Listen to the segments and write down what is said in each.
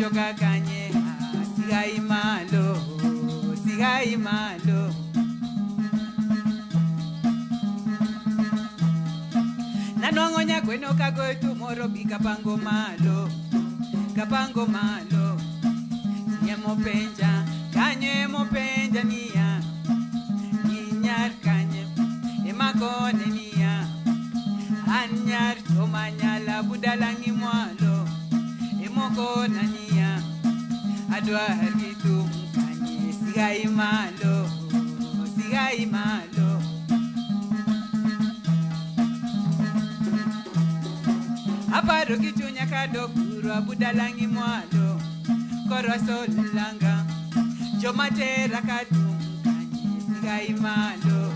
Pachoka kanye sigai malo sigai malo Nanwang'o nyakweno kagoyo tumoro bi kapango malo kapango malo Nye mopenja kanye mopenja niya Inyar kanye emakone niya An nyar chomanyala budalangi mwalo Emokona niya Adwar gi thum kanye sigai malo sigai malo Aparo gi chunya kadok thurwa budalangi mwalo Korwaso langa joma tera kathum kanye sigai malo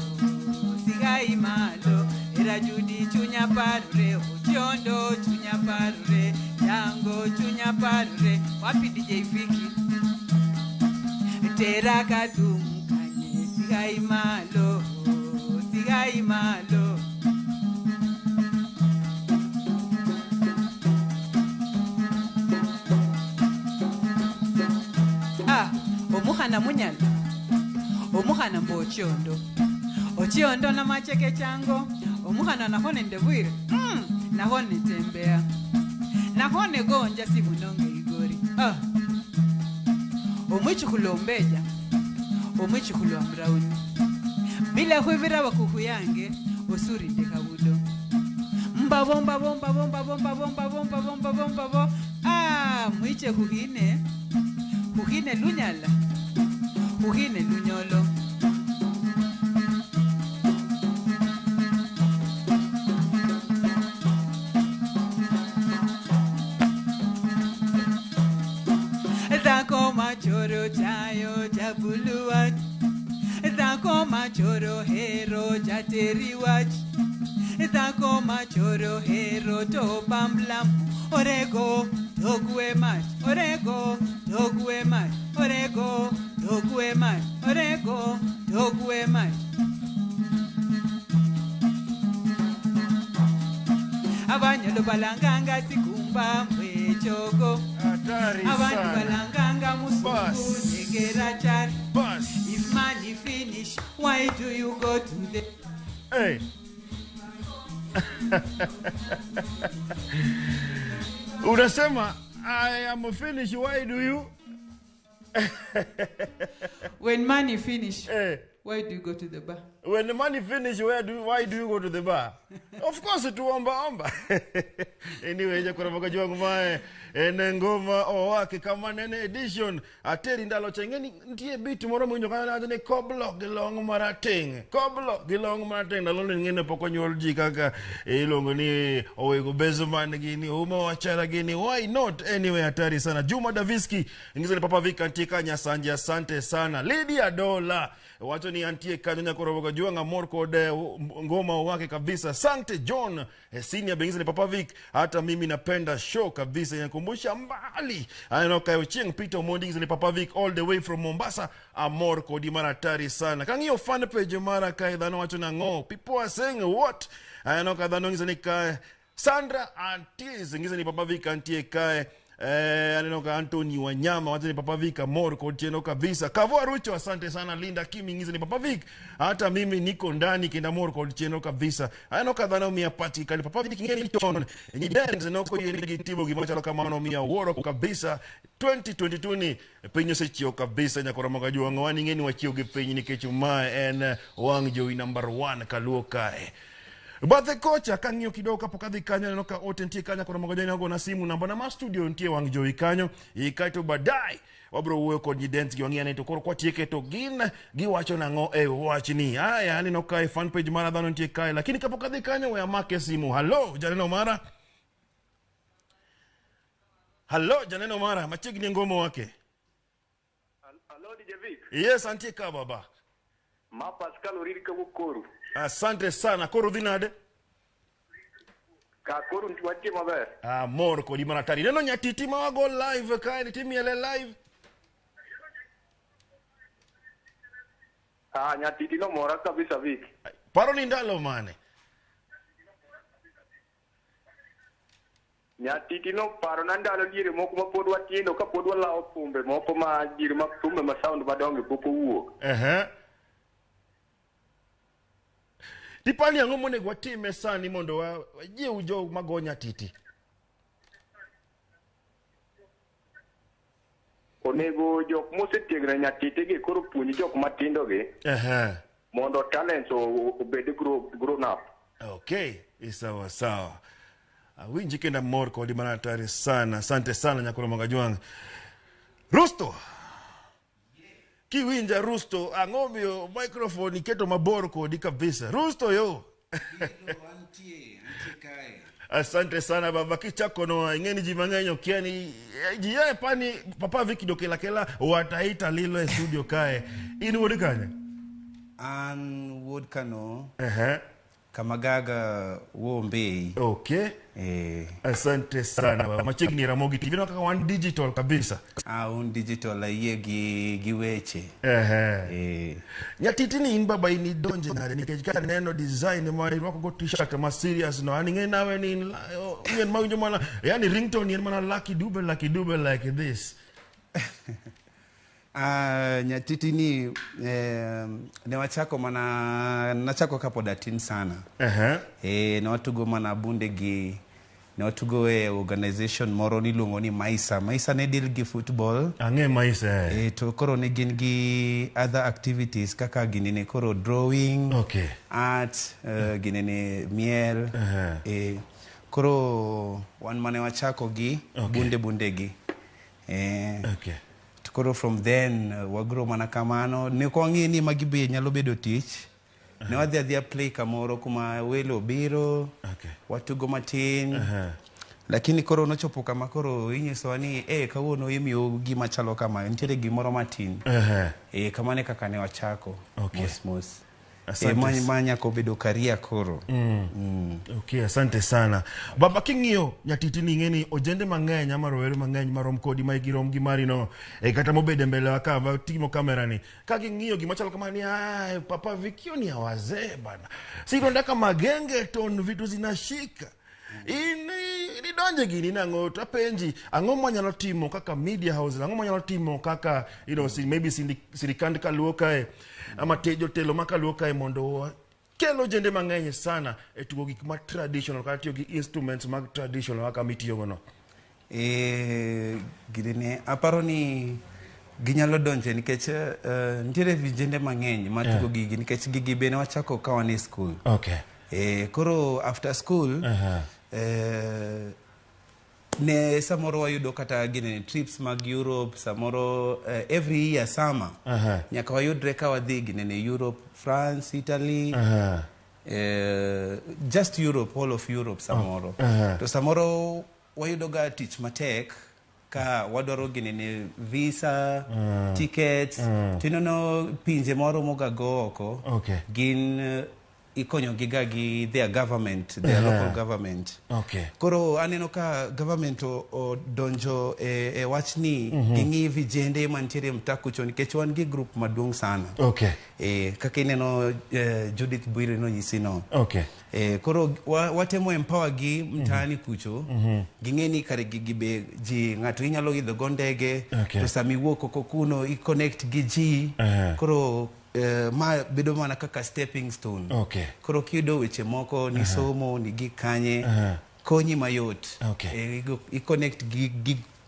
sigai malo Era Judi chunya parore Ochiondo chunya parore Jango chunya parore Wapi DJ Vicky Tera kathum kanye sigai malo sigai malo Ah, omukhana munyala omukhana mbo Ochiondo Ochiondo na macheke chango omukhana nakho nende bwire nakho netembea nakho negonja sibunonge igori omwichukhulu ombeja omwichukhulu wa mrauni bila khwibira bakukhu yange osurinde kabudo mbabo mbabo mbabo mbabo mbabo mbabo mbabo mbabo mbabo mwiche khukhine khukhine lunyala khukhine lunyolo Dhako machoro chayo jabuluwach Dhako machoro hero jateriwach Dhako machoro hero to bamlam Orego togwe mach Orego togwe mach Orego togwe mach Orego togwe mach Abanyolo balanganga sikumba mwechogo Hatari Abantu sana. balanganga musungu Bas. negera chari Bas. If money finish, why do you go to the Hey. Unasema I am finished, why do you? When money finish, Hey. why do you go to the bar? When the money finish, why do you go to the bar? Of course to omba omba. Anyway, jakora makaji wangu mae ene ngoma owake kama nene edition ateri ndalo chengeni nitie beat moro mwinjo kana ne koblo gi long marateng. Koblo gi long marateng ndalo ni ngene pok onyuol ji kaka iluongo ni owego bezman gini uma wachara gini why not anyway hatari sana. Juma Daviski ingiza ni Papa Vika antie kanya sanje asante sana. Lydia Dola wacho ni antie kanyo nyakoroboga juanga mor kod ngoma wake kabisa. Sante John senior bengiza ni Papa Vic hata mimi napenda show kabisa inakumbusha mbali. Aneno kayo Chieng Peter Omondi ingiza ni Papa Vic all the way from Mombasa amor kodi mara hatari sana. Kang'iyo fan page mara kae dhano wacho nang'o people are saying what? Aneno ka dhano ingiza ni kae Sandra Antis ingiza ni Papa Vic antie kae aneno ka Anthony Wanyama wacha ni Papa Vic amor kod chenro kabisa. Kavo Arucho asante sana. Linda Kimi ingiza ni Papa Vic hata mimi niko ndani kenda mor kod chenro kabisa. Aneno ka dhano miya pati kali Papa Vic ngeni chon ni dance noko yeni gitimo gima chalo kamano miya wuoro kabisa 2022 ni piny osechiewo kabisa nyakoromo juang'o wan ing'eni wachiewo gi piny nikech ma en wang' jowi number 1 kaluo kae. Bathe kocha kang'iyo kidogo kapok adhi kanyo aneno ka ote nitie kanyo koro mogo jani na simu namba na ma studio nitie wang' jowi kanyo kaeto baadaye wabro wuoyo kod nyidents gi wang'i ane to koro kwatieke to gin giwacho nang'o e wachni. Haya aneno kae fan page mara dhano nitie kae lakini kapok adhi kanyo we amake simu. Hallo janeno mara. Hallo janeno mara machiegni ngomo wake. Hallo DJ Vic. Yes antie ka baba. Ma Pascal Oriri kawuok Koru. Asante sana. Koro dhi nade? Ka Koru watie maber. Mor kodi maratari. Neno nyatiti ma wago live kae ni timiele live. Nyatiti no mora kabisa Vic. Paro ni ndalo mane? Nyatiti no parona ndalo diere moko ma pod watindo kapod walawo thumbe moko ma diere ma thumbe ma sound madongo pok owuok. Ehe. Tipani ang'o monego watime sani mondo wajiw jo mago nyatiti? Onego jok mosetiegre nyatiti gi koro puonj jok matindo gi Ehe. mondo talents obed grown up. Okay, sawa sawa. Awinji kendo amor kodi mana hatari sana. Asante sana Nyakoro Magajwang'. Rusto. Kiwinja Rusto, ang'o miyo microphone iketo mabor kodi kabisa. Rusto yo. Antie, antie kae. Asante sana baba, kichako no ing'eni ji mang'eny okia ni ji yae pani Papa Vicky dokela kela wataita lilo e studio kae. In wuod kanye? An wuod Kano, Ehe. Kamagaga Wombei. Okay. Eh, Asante sana baba. Machiegni Ramogi TV no kaka wan digital kabisa. Un digital ayie gi weche. Ehe. Eh, Nyatiti ni in baba in idonje nade nikech ka neno design ma irwako go t-shirt ma serious no an ing'e nawe ni in in mawinjo mana yani ringtone en mana Lucky Dube Lucky Dube like this. Nyatiti ni ne wachako mana nachako kapod atin sana. Ehe. Eh, ne watugo mana bunde gi ne watugo e organization moro niluongo ni Maisa. Maisa ne deal gi football. Ang'e Maisa. Eh, to koro ne gin gi other activities kaka ginene koro drawing, Okay. art, ginene miel. Uh-huh. Eh, koro wan mane wachako gi Okay. bunde gi. Eh, Okay. to koro from then wagro mana kamano. Ne ok wang'e ni magi be nyalo bedo tich. Ne wadhi adhiya play kamoro kuma welo biro, Okay. watugo matin. Uh-huh. Lakini koro nochopo kama koro inyisowa ni kawuono imiyo gima chalo kama, nitiere gimoro matin. Uh-huh. Kamano e kaka ne wachako. Okay. Mos mos. Asante. Ma nyaka obedo career koro. Okay, asante sana. Baba king'iyo nyatiti ni ing'e ni ojende mang'eny ama rowere mang'eny marom kodi ma girom gi mari no kata mobede mbele wa ka timo kamera ni ka ging'iyo gima chalo kama ni ai Papa Vikio ni ya wazee bana. Si tunataka magenge ton vitu zinashika. Ini donje gini nang'o to apenji ang'o mwanyalo timo kaka media house, ang'o mwanyalo timo kaka you know, maybe sirikand kaluo kae ama jotelo ma kaluo kae mondo kelo ojende mang'eny sana e tugo gik ma traditional kata tiyo gi instruments mag traditional kaka mitiyogo no. Ginene aparo ni ginyalo donje nikech nitiere vijende mang'eny matugo gigi nikech gigi be ne wachako ka wan e school. Okay. Koro after school ne samoro wayudo kata ginene trips mag Europe samoro every year summer nyaka wayudre ka wadhi ginene Europe, France, Italy, just Europe, all of Europe samoro. To samoro wayudo ga tich matek ka wadwaro ginene visa, tickets, to ineno pinje moro ga go oko Okay. gin ikonyo gi ga gi their government, their local government. Okay. Koro aneno ka government odonjo e wach ni ging'i vijende mantiere mtaa kucho nikech wan gi group maduong' sana. Okay. Kaka ineno Judith Bwire nonyisi no. Okay. Koro watemo empower gi mtaani kucho. Ging'e ni kare gigi be ji ng'ato inyalo idho go ndege Okay. to sama iwuok oko kuno i connect gi ji. Koro ma bedo mana kaka stepping stone. Okay. Koro kiyudo weche moko ni somo ni gik kanye konyi mayot. Okay. I connect gi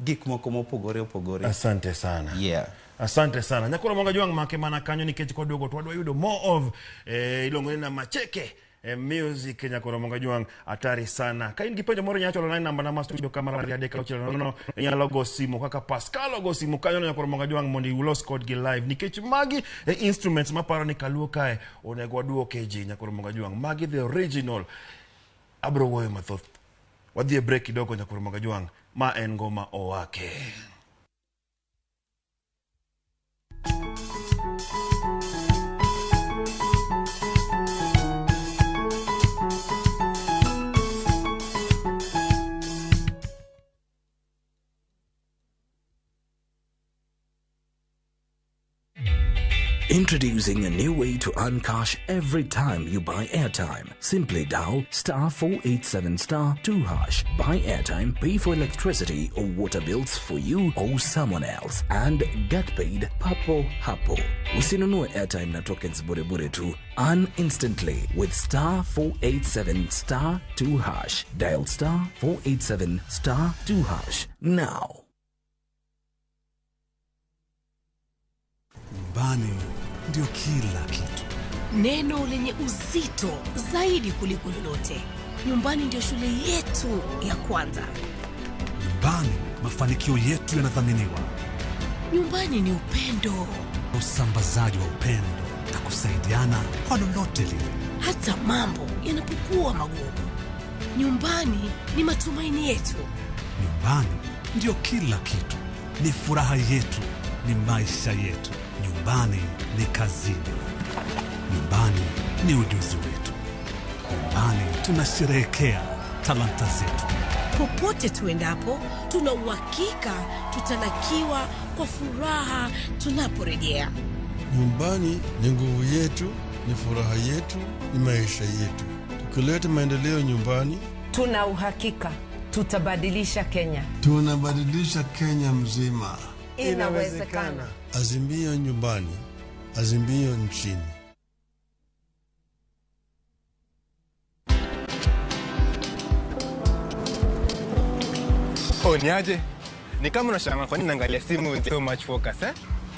gik moko mopogore opogore. Asante sana. Yeah. Asante sana. Nyakoro Monga Jwang' make mana kanyo nikech koduogo to wadwa yudo more of iluongo ni na macheke music Nyakoro Monga Jwang' atari sana. Ka in gi penjo moro inyalo chwalo namba na ma studio kama 360 inyalo go simu kaka Pascal ogo simu kanyo Nyakoro Monga Jwang' mondo ilos kodgi live nikech magi e instruments maparo ni kaluo kae onego waduoke ji Nyakoro Monga Jwang'. Magi the original. Abro wuoyo mathoth. Wadhi e break kidogo Nyakoro Monga Jwang'. Ma en ngoma owake. Introducing a new way to earn cash every time you buy airtime. Simply dial star 487 star 2 hash. Buy airtime, pay for electricity or water bills for you or someone else, and get paid papo hapo. Usinunue airtime na tokens bure bure tu. Earn instantly with star 487 star 2 hash. Dial star 487 star 2 hash now. Nyumbani ndio kila kitu. Neno lenye uzito zaidi kuliko lolote. Nyumbani ndio shule yetu ya kwanza. Nyumbani mafanikio yetu yanathaminiwa. Nyumbani ni upendo, usambazaji wa upendo na kusaidiana kwa lolote lile. Hata mambo yanapokuwa magumu. Nyumbani ni matumaini yetu. Nyumbani ndio kila kitu, ni furaha yetu, ni maisha yetu. Nyumbani ni kazini. Nyumbani ni ujuzi wetu. Nyumbani tunasherehekea talanta zetu. Popote tuendapo, tuna uhakika tutalakiwa kwa furaha tunaporejea. Nyumbani ni nguvu yetu, ni furaha yetu, ni maisha yetu. Tukileta maendeleo nyumbani, tuna uhakika tutabadilisha Kenya. Tunabadilisha Kenya mzima. Inawezekana. Azimio nyumbani, azimio nchini. Oh, niaje? Ni kama unashangaa kwa nini naangalia simu with so much focus, eh?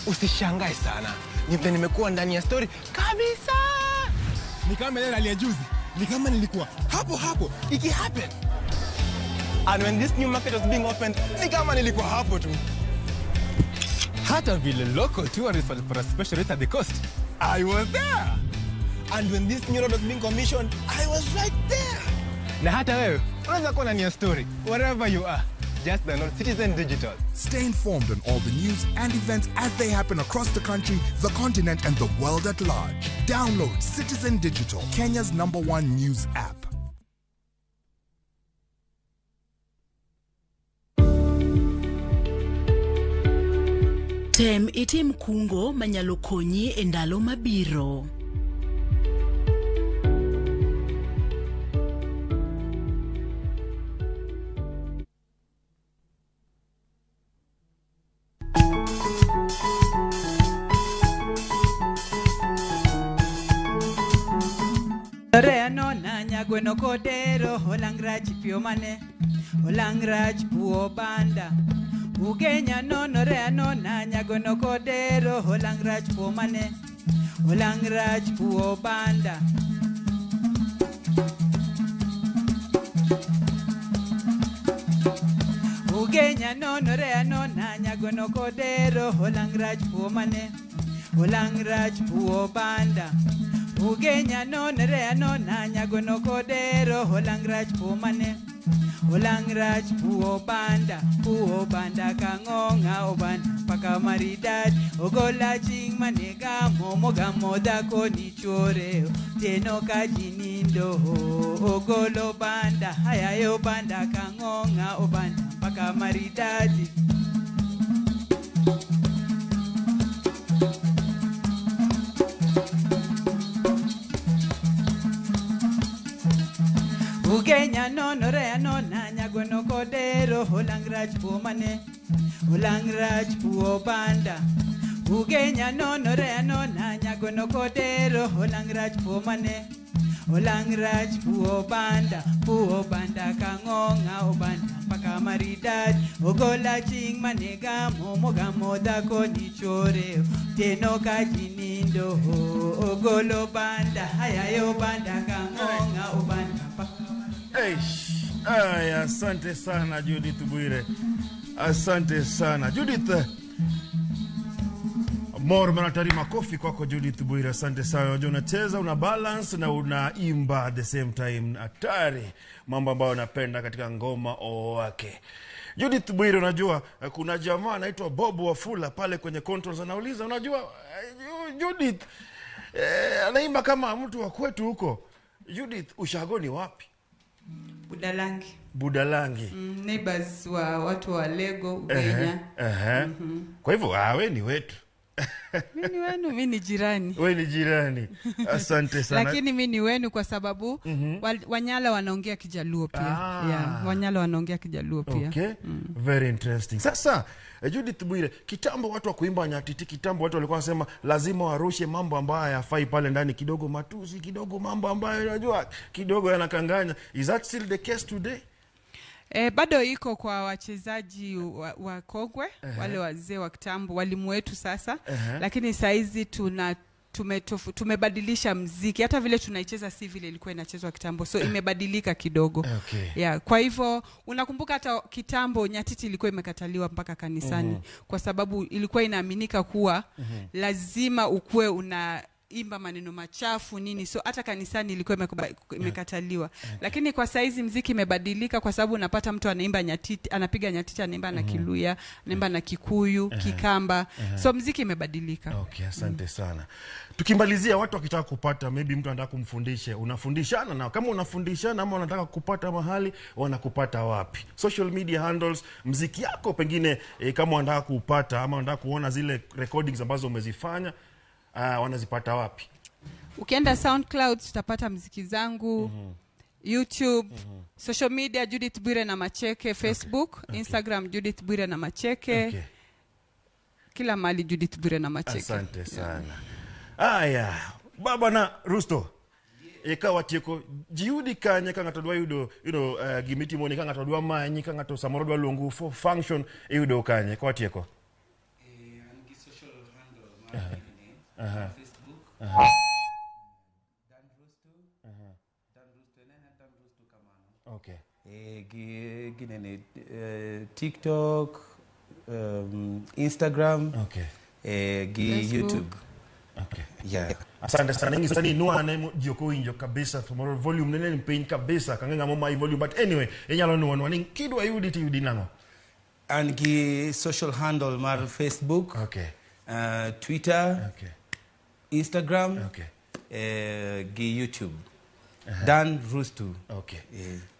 Usishangae sana. Ni vile nimekuwa ndani ya story kabisa. Ni kama ile rally ya juzi. Ni kama nilikuwa hapo hapo iki happen. And when this new market was being opened, ni kama nilikuwa hapo tu. Hata vile local tourists walipata special rate at the coast, I was there. And when this new road was being commissioned, I was right there. Na hata wewe unaweza kuwa ndani ya story wherever you are. Just download Citizen Digital. Stay informed on all the news and events as they happen across the country, the continent, and the world at large. Download Citizen Digital, Kenya's #1 news app. Tem itim kungo manyalo konyi e ndalo mabiro. Rea nona nyagweno kodero olang rach pio mane olang rach puo banda Ugenya nono rea nona nyagweno kodero olang rach puo mane olang rach puo banda. Ugenya nono rea nona nyagweno kodero olang rach puo mane olang rach puo banda. Ugenya nono rea nona nyagono kodero olang rach puo mane olang rach puo banda kang'ong'a obanda paka maridadi ogola ching mane gamo mogamo dhako ni chuore teno ka ji nindo ogolo banda hayayo banda kang'ong'a obanda paka maridadi. Ugenya nono rea nona nyagono kodero olang rach puo mane olang rach puo banda. Ugenya nono rea nona nyagono kodero olang rach puo mane olang rach puo banda kang'ong'a obanda paka maridadi ogola ching mane gamo mogamo dhako ni chuore teno ka ji nindo ogolo banda hayayo banda kang'ong'a obanda. Eish, ay, asante sana Judith Bwire. Asante sana Judith. Mor manatari makofi kwako Judith Bwire. Asante sana. Unajua unacheza, una balance na unaimba at the same time. Hatari. Mambo ambayo napenda katika ngoma owake. Judith Bwire, unajua kuna jamaa anaitwa Bob Wafula pale kwenye controls anauliza, unajua Judith anaimba kama mtu wa kwetu huko. Judith, ushago ni wapi? Budalangi. Budalangi. Neighbors wa watu wa Lego, Ugenya. Kwa hivyo wewe ni wetu. Mi ni wenu, mi ni jirani. We ni jirani. Asante sana. Lakini mi ni wenu kwa sababu Wanyala wanaongea Kijaluo pia. Yeah, Wanyala wanaongea Kijaluo pia. Okay. Very interesting. Sasa Judith Bwire, kitambo watu wa kuimba nyatiti, kitambo watu walikuwa wanasema lazima warushe mambo ambayo hayafai pale ndani, kidogo matusi, kidogo mambo ambayo unajua kidogo yanakanganya. Is that still the case today? Bado iko kwa wachezaji wa kogwe, wale wazee wa kitambo, walimu wetu sasa. Lakini saizi tumebadilisha mziki, hata vile tunaicheza si vile ilikuwa inachezwa kitambo, so imebadilika kidogo. Yeah, kwa hivyo unakumbuka hata kitambo nyatiti ilikuwa imekataliwa mpaka kanisani, kwa sababu ilikuwa inaaminika kuwa lazima ukuwe unaimba maneno machafu nini, so hata kanisani ilikuwa imekataliwa. Lakini kwa saizi mziki imebadilika, kwa sababu unapata mtu anaimba nyatiti, anapiga nyatiti, anaimba na Kiluya, anaimba na Kikuyu, Kikamba. So mziki imebadilika. Okay, asante sana. Tukimalizia, watu wakitaka kupata, maybe mtu anataka kumfundishe, unafundishana na kama unafundishana ama unataka kupata mahali, wanakupata wapi? Social media handles, mziki yako pengine, kama wanataka kupata ama wanataka kuona zile recordings ambazo umezifanya, wanazipata wapi? Ukienda SoundCloud utapata mziki zangu, YouTube, social media Judith Bwire na Macheke, Facebook, Instagram Judith Bwire na Macheke. Kila mahali Judith Bwire na Macheke. Asante sana. Aya, baba na Rusto. Eka watieko jiudi kanye ka ng'ato dwa yudo gimitimoni, ka ng'ato dwa manyi, ka ng'ato samoro dwa luongu for function, iyudo kanye ka watieko? An gi social handle mar gini, Facebook, Dan Rustu, Dan Rustu, en ena Dan Rustu kamano. Gi ginene, TikTok, Instagram, gi Facebook. YouTube. Yeah. Asante sana. Ingi sani nuane ji ok owinjo kabisa, samoro volume nene ni piny kabisa, kang'e ng'ama omayi volume, but anyway, inyalo nuonwa ni kidwa yudi to yudi nang'o? An gi social handle mar Facebook, Twitter, Instagram, gi YouTube. Dan Rustu. Okay.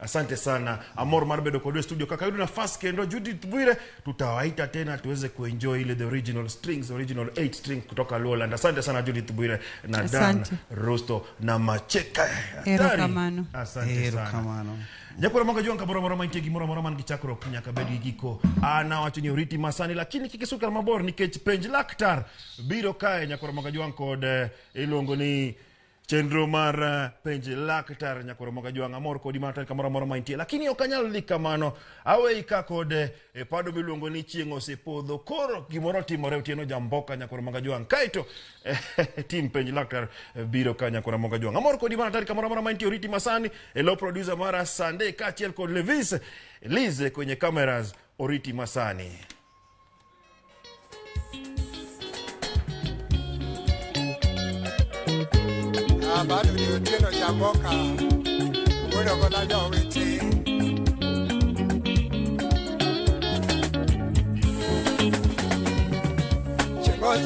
Asante sana. Amor mar bedo kodu e studio. Kaka yudo nafasi kendo Judith Bwire, tutawaita tena tuweze kuenjoy ile the original strings, original 8 strings kutoka Luoland. Asante sana Judith Bwire na Dan Asante. Rusto na Macheka. Hatari. Erokamano. Asante sana. Erokamano. Jakoro maga juang kamoro moro mantie gimoro moro man gi chakruok nyaka bed gi giko. An awacho ni oriti masani, lakini kik isuk mabor nikech penj laktar biro kae nyakoro maga juang kod iluongo ni chenro mar penj laktar. Nyakoro maga juang, amor kodi mana kamoro amora mantie, lakini ok anyal dhi kamano aweyi ka kod pado miluongo ni chieng' osepodho, koro gimoro timore otieno jamboka nyakoro maga juang, kaeto tim penj laktar biro ka nyakoro maga juang. Amor kodi mana kamoro amora mantie, oriti masani elo producer mara Sunday kaachiel kod Levis Lize kwenye cameras, oriti masani. Bado ni Otieno Jamboka, wuod Ogola Jowiti.